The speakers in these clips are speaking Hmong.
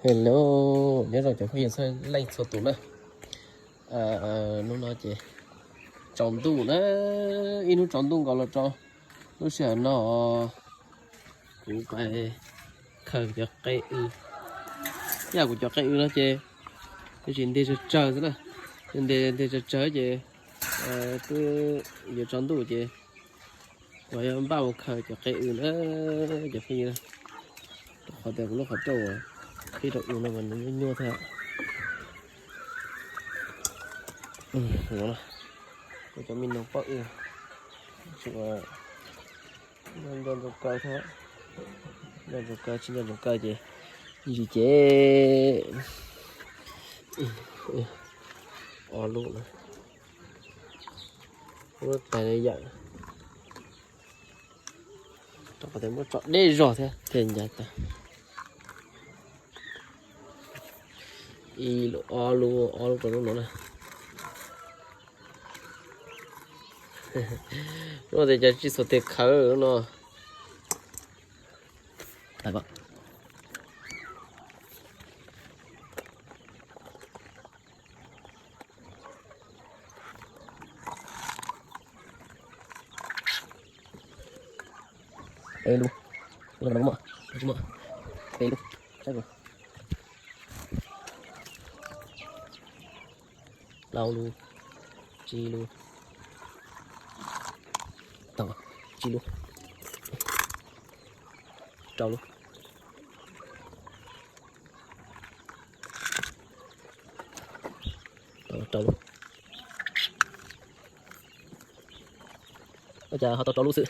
Hello, nyob zoo cov phooj ywg txhua leej txhua tus na. Hnub no ces tsaus ntuj na, ib hnub tsaus ntuj nkaus los rau lub sij hawm no kuv khaws cov qe w. Yam kuv cov qe w no ces tsis nte tsawg tsawg xwb na, nte nte tsawg tsawg ces twb yuav tsaus ntuj ces kuv yuav npaj mus khaws cov qe w na, cov phooj ywg. Rau qhov tias kuv lub qhov rooj qhib rau w no mas nws nyuaj nyuaj thiab. Kuv cov me noog poj w, nco ntsoov kaw thiab, nco ntsoov kaw tsis nco ntsoov kaw ces ntsis ces ob lub na. Lub tais yam rau qhov tias muab tso deb zog thiab thiaj ncav tau. Ib lub ob lub ob lub rau lub no na. Lub no ces cov tsis txhuam tes khawv lub no. Peb lub, lub no muaj, lub tsis muaj, peb lub, saib kuv. Plaub lub, tsib lub, tau, tsib lub, rau lub, tau, rau lub. Ua cas ho tau rau lub xwb.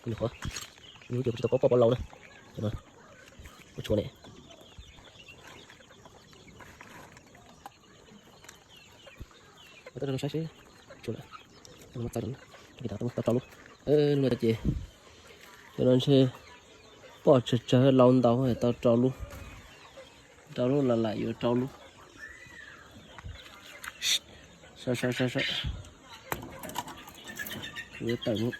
Nws qhuav, nws ces kuv tsis tau pov poj pov laus na. Ua tshuav ne. Saib seb, tshuav lawm. Tau rau lub, no ces, no ntshe poj tsawg tsawg laus ntau tau rau lub, rau lub lam lam yuav rau lub. Saib saib saib saib, kuv yuav tawm mus.